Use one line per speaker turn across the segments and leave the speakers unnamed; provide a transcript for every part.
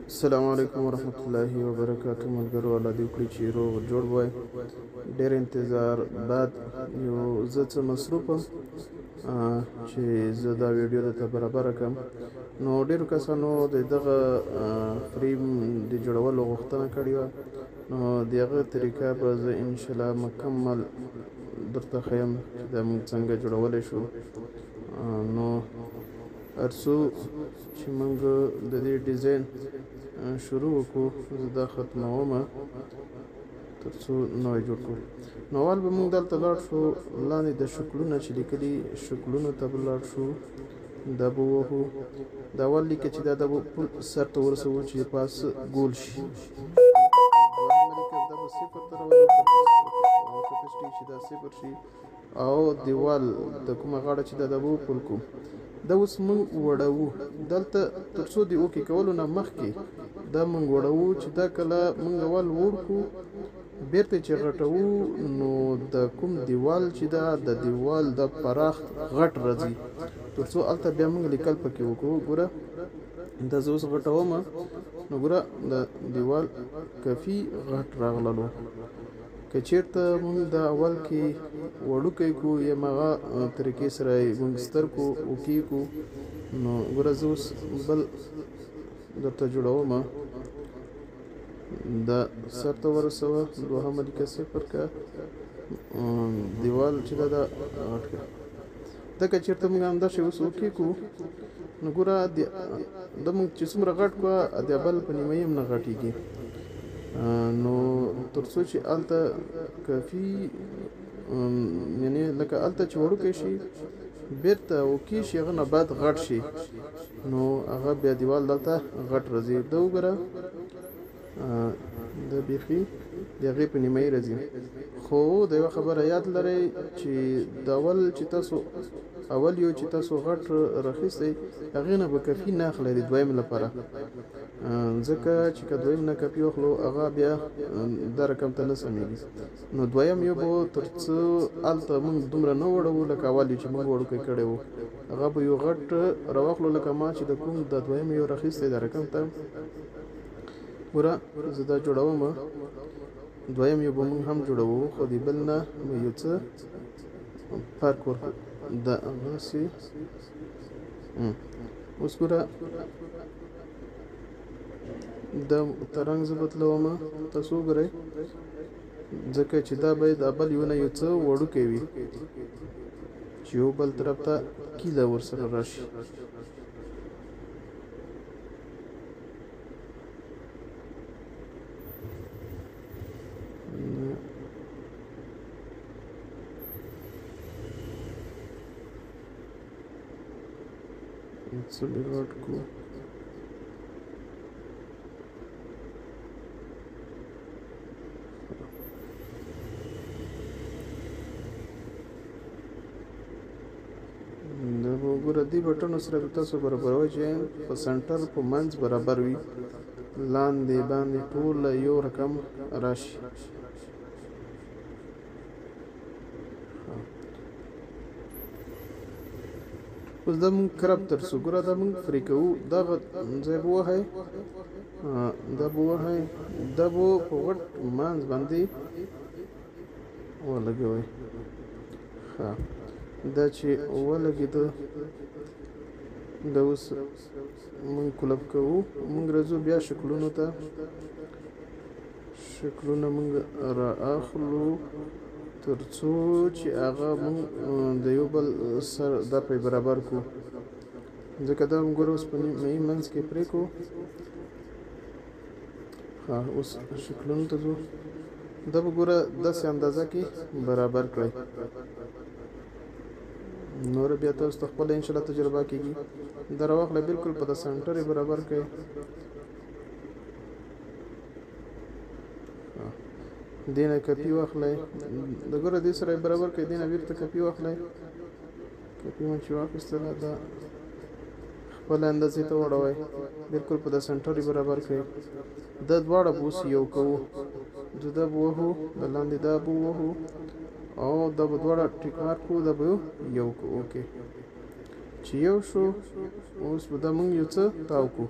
السلام علیکم ورحمت الله وبرکاته. ملګرو، الله دې وکړي چې روغ جوړ وای. ډېر انتظار بعد یو زه څه مصروف وم چې زه دا ویډیو درته برابره کړم. نو ډېرو کسانو د دغه فریم د جوړولو غوښتنه کړې وه، نو د هغه طریقه به زه انشاءالله مکمل درته ښیم چې دا موږ څنګه جوړولی شو. نو هر څو چې موږ د دې ډیزاین شروع وکړو، زه دا ختموم تر څو نوی جوړ کړو. نو اول به موږ دلته لاړ شو، لاندې د شکلونه چې لیکلي، شکلونو ته به لاړ شو، دا به ووهو. دا اول لیکه چې دا د پل سر ته ورسوو چې پاس ګول شي. دوهمه لیکه دا به صفر ته راولو، کپسټي چې دا صفر شي او دیوال د کومه غاړه چې دا د به پل کو. دا اوس موږ وړوو دلته تر څو د اوکې کولو نه مخکې دا موږ وړوو چې دا کله موږ اول وړ کو، بیرته چې غټوو، نو د کوم دیوال چې دا د دیوال د پراخ غټ راځي، تر څو هلته بیا موږ لیکل پکې وکړو. ګوره، دا زه اوس غټوم، نو ګوره د دیوال کافي غټ راغللو. که چیرته موږ دا اول کې وړوکی کو یا مغه طریقې سره موږ ستر کو اوکی کو، نو ګوره زه اوس بل درته جوړوم. دا سر ته ورسوه، دوهمه لیکه صفر که، دیوال چې دا غټ که. دا که چیرته موږ همداسې اوس اوکی کو، نو ګوره دا موږ چې څومره غټ کو، د بل په نیمایي هم نه غټیږي. نو تر څو چې هلته کافي، یعنې لکه هلته چې وړوکی شي، بیرته اوکی شي، هغه نه بعد غټ شي، نو هغه بیا دیوال دلته غټ راځي. دا وګوره، دا بیخي د هغې په نیمایي راځي. خو د یوه خبره یاد لرئ چې د اول چې تاسو اول یو چې تاسو غټ راخیستی، هغې نه به کافي نه اخلئ د دویم لپاره، ځکه چې که دویم نه کافي واخلو، هغه بیا دا رقم ته نه سمېږي. نو دویم یو به تر څو هلته موږ دومره نه وړوو لکه اول یو چې موږ وړوکی کړی و، هغه به یو غټ راواخلو، لکه ما چې د کوم د دویم یو راخیستی دا رقم ته. ګوره، زه دا جوړوم، دویم یو به موږ هم جوړوو، خو د بل نه به یو څه فرق ورکړو. دا هغسې اوس ګوره، دا رنګ زه بدلوم، تاسو وګورئ، ځکه چې دا باید بل یو نه یو څه وړوکی وي چې یو بل طرف ته کیله ورسره راشي. څه به غټ کو. دا به وګوره، دې بټنو سره به تاسو برابروئ چې په سنټر په منځ برابر وي، لاندې باندې ټول یو رقم راشي. اوس دا موږ کرب تر څو، ګوره دا موږ پرې کوو، دغه ځای به ووهئ، دا به ووهئ، دا به په غټ منځ باندې ولګوئ. ښه، دا چې ولګېده، دا اوس موږ کلب کوو. موږ راځو بیا شکلونو ته، شکلونه موږ را اخلو تر څو چې هغه موږ د یو بل سره دا پرې برابر کړو، ځکه دا موږ اوس په نیمایي منځ کې پرې کړو. ښه، اوس شکلونو ته ځو، دا به ګوره داسې اندازه کې برابر کړئ. نور بیا تاسو ته خپله انشاءالله تجربه کېږي. دا راواخله، بالکل په د سنټر یې برابر کړئ. دې نه کپي واخلئ، د ګوره دې سره یې برابر کړئ، دې نه بیرته کپي واخلئ. کپي مو چې واخیستله، دا خپله اندازې ته وړوئ، بالکل په د سنټر یې برابر کړئ. دا دواړه به اوس یو کوو، زه دا به ووهو، د لاندې دا به ووهو، او دا به دواړه ټیک مارک کړو، دا به یو کوو. اوکې، چې یو شو، اوس به دا موږ یو څه تاو کړو.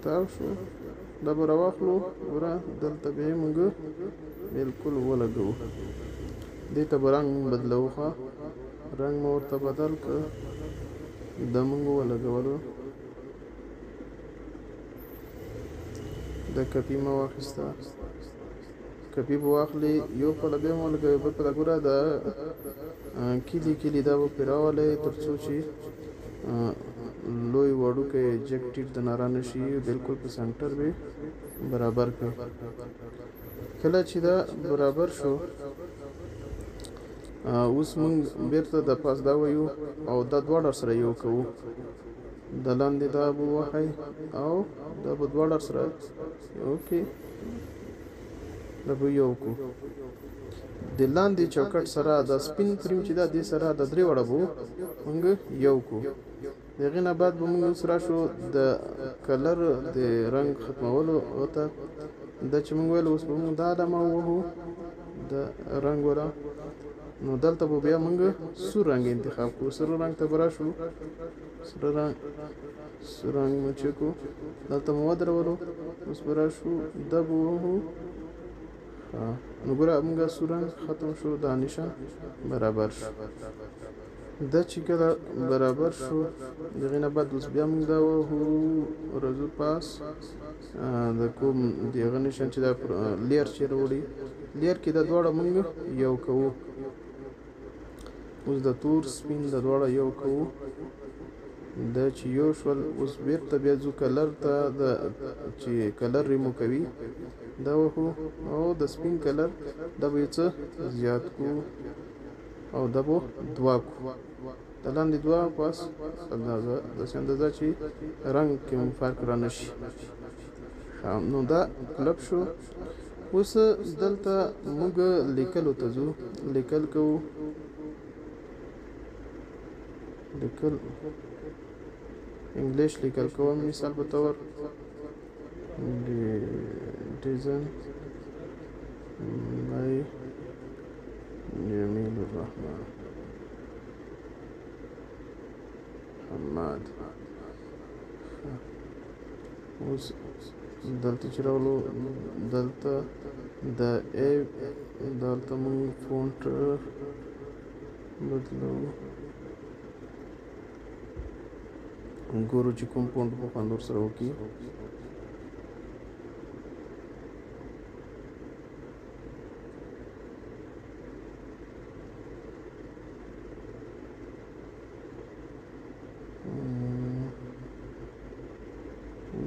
تاو شو، دا به راواخلو. ګوره دلته به یې موږ بالکل ولګوو، دې ته به رنګ موږ بدلوو. ښه، رنګ مو ورته بدل کړ، دا موږ ولګولو. دا کپي مو واخیسته، کپي به واخلې، یو پله بیا مو ولګوي، بل پله. ګوره دا کلي کلي دا به پرې راولئ، تر څو چې لوی وړوکی جګ ټیټ د نه رانه شي، بالکل په سنټر به برابر کړئ. کله چې دا برابر شو، اوس موږ بیرته د پاس دا وایو او دا دواړه سره یو کوو. د لاندې دا به ووهئ او دا به دواړه سره اوکې، دا به یو کو. د لاندې چوکاټ سره دا سپین فریم چې دا دې سره د درې واړه به موږ یو کو. د هغې نه بعد به موږ اوس راشو د کلر د رنګ ختمولو ته. دا چې موږ ویل، اوس به موږ دا علامه ووهو د رنګ والا، نو دلته به بیا موږ سور رنګ انتخاب کوو. سور رنګ ته به راشو، سره رنګ، سور رنګ مو چې کو دلته مو ودرولو. اوس به راشو دا به ووهو. نو ګوره موږ سور رنګ ختم شو، دا نشان برابر شو. دا چې کله برابر شو، د هغې نه بعد اوس بیا موږ دا وهو، راځو پاس د کوم د هغه نشان چې دا لیر چې راوړي، لیر کې دا دواړه موږ یو کوو. اوس د تور سپین د دواړه یو کوو. دا چې یو شول، اوس بیرته بیا ځو کلر ته، د چې کلر ریمو کوي دا وهو، او د سپین کلر دا به یې څه زیات کو او دا به دوه کو، د لاندې دوه پاس اندازه، داسې اندازه چې رنګ کې هم فرق را نه شي. نو دا کلپ شو. اوس دلته موږ لیکلو ته ځو، لیکل کوو، لیکل انګلیش لیکل کوم. مثال په تور ډیزاین بای جمیل الرحمن حماد. اوس دلته چې راغلو، دلته د ای دلته موږ فونټ بدلو، ګورو چې کوم فونټ په خوند ورسره وکړي.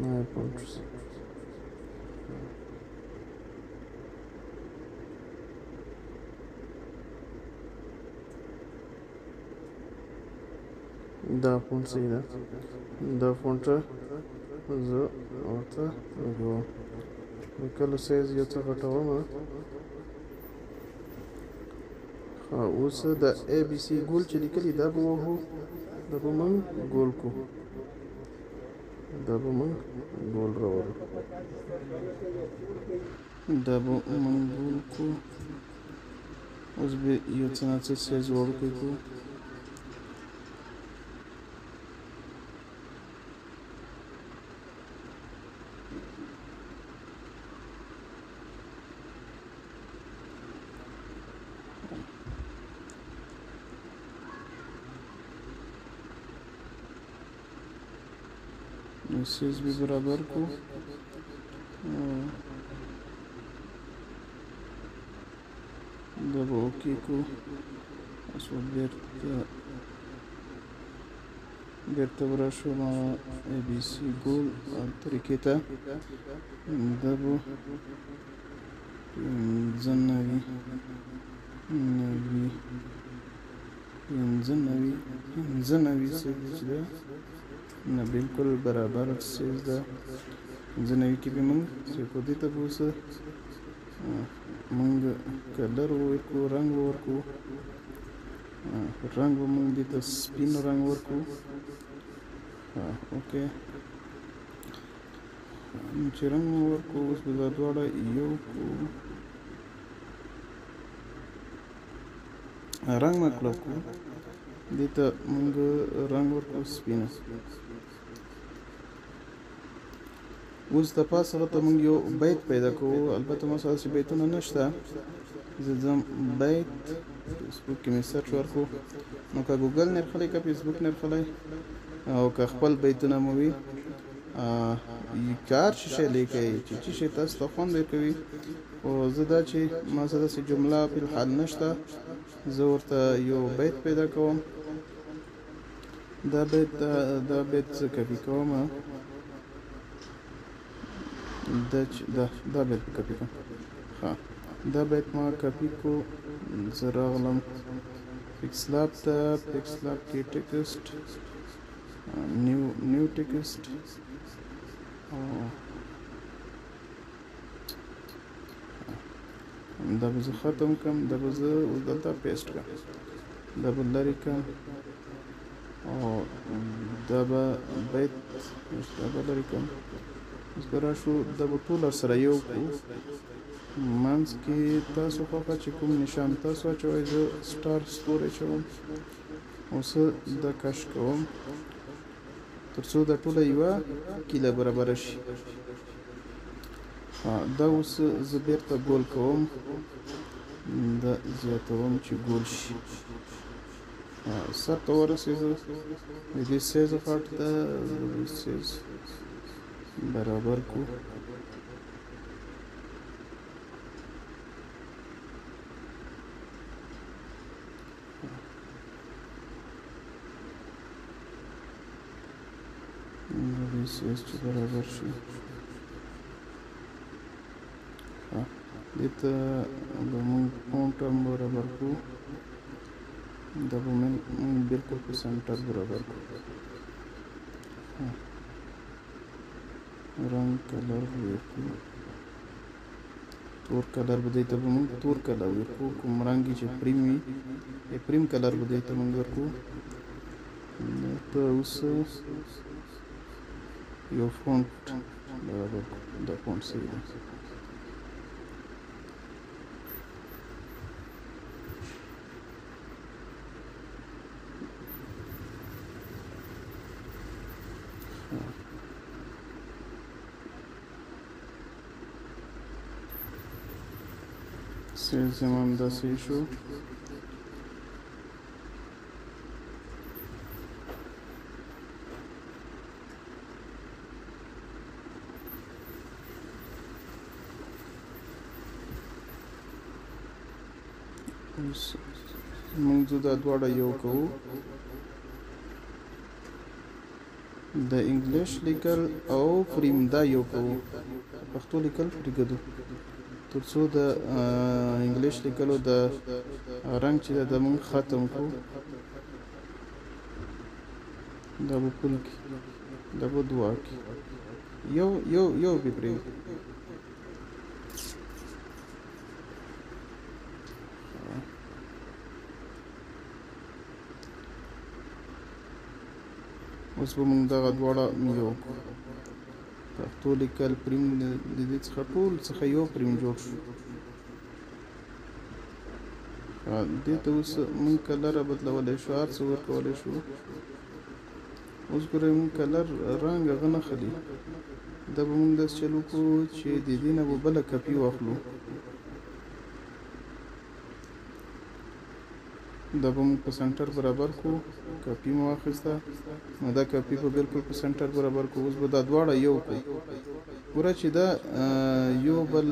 نه فونټ دا فونټ صحیح ده، دا فونټ زه ورته لګوم. لیکلو سایز یو څه غټوم. ښه، اوس د ای بي سي ګول چې لیکلي دا به ووهو، دا به موږ ګول کو، دا به موږ ګول راوړو، دا به موږ ګول کو. اوس به یو څه نا څه سایز وړوکی کو. سایز به برابر کو. دا به اوکې کو. اوس به بیرته به راشو ما ای بي سي ګول طریقې ته. دا به 95 90 95 95 سایز چې ده، نه بالکل برابر سایز ده. 95 کې به موږ چې کو دې ته به اوس موږ کلر ورکو، رنګ ورکو، رنګ به موږ دې ته سپین رنګ ورکو. اوکې، چې رنګ مو ورکو، اوس به دا دواړه یو کو. رنګ مو کلک کو، دې ته موږ رنګ ورکو سپینه. اوس د پاسه هغه ته موږ یو بیت پیدا کوو. البته ما سره داسې بیتونه نشته، زه ځم بیت فیسبوک کې مې search ورکړو. نو که ګوګل نه خلی، که فیسبوک نه خلی، او که خپل بیتونه مو وي، کار چې شی لیکئ چې څه شی تاسو ته خوند درکوي. خو زه دا چې ما سره داسې جمله فی الحال نشته، زه ورته یو بیت پیدا کوم. دا بیت زه کپي کوم، دا دا بیت کپي کوم. ښه، دا بیت ما کپي کو. زه راغلم PixelLab ته، PixelLab کې text، new text، دا به زه ختم کړم، دا به زه اوس دلته paste کړم، دا به لرې کړم، او دا به بیت دا به لرې کړم. اوس به راشو، دا به ټول سره یو کړو. منځ کې تاسو خوښه چې کوم نشان تاسو اچوئ، زه star ستوری اچوم. اوس دا کش کوم تر څو دا ټوله یوه کیله برابره شي. دا اوس زه بیرته ګول کوم، دا زیاتوم چې ګول شي. سر ته ورسېږه، د دې size غټ ده، د دې size برابر کړو. د دې size چې برابر شي، دې ته به موږ font هم برابر کړو. دا به موږ بالکل په center برابر کړو. رنګ color ورکړو، تور color به دې ته به موږ تور color ورکړو، کوم رنګ چې پریم وي پریم color به دې ته موږ ورکړو. ته اوس یو font برابر کړو، دا font صحیح دی. size یې هم داسې شو. اوس موږ ځو دا دواړه یو کوو، د انګلیش لیکل او فریم دا یو کوو، پښتو لیکل پرېږدو تر څو د انګلیش لیکلو د رنګ چې ده دا موږ ختم کړو. دا به پل کړي، دا به دوا کړي، یو یو یو به پرېږدو. اوس به موږ دغه دواړه یو کړو، پښتو لیکل پریم د دې څخه ټول څخه یو پریم جوړ شو. دې ته اوس موږ color بدلولی شو، هر څه ورکولی شو. اوس ګورئ موږ color رنګ هغه نه خلي، دا به موږ داسې چل وکړو چې د دې نه به بله کپي واخلو. دا به موږ په center برابر کړو، کپي مو واخیسته، نو دا کپي به بالکل په center برابر کړو. اوس به دا دواړه یو کړو. ګوره چې دا یو بل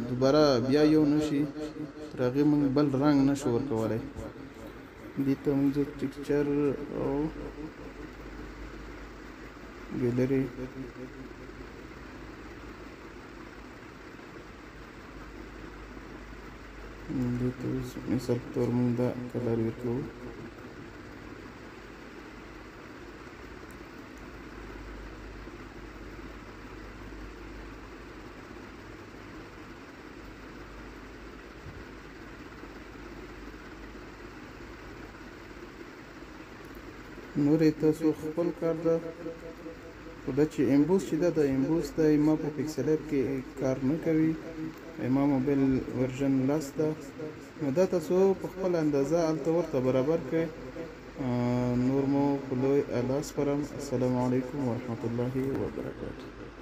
دوباره بیا یو نه شي، تر هغې موږ بل رنګ نه شو ورکولی. دې ته موږ texture او ګیلري دې ته اوس مثال په طور موږ دا color ورکوو. نور یې تاسو خپل کار ده. خو دا چې emboss چې ده، دا emboss د ما په PixelLab کې کار نه کوي، ما موبایل version 10 ده، نو دا تاسو په خپله اندازه هلته ورته برابر کړئ. نور مو په لوی الله سپارم. السلام علیکم ورحمت الله وبرکاته.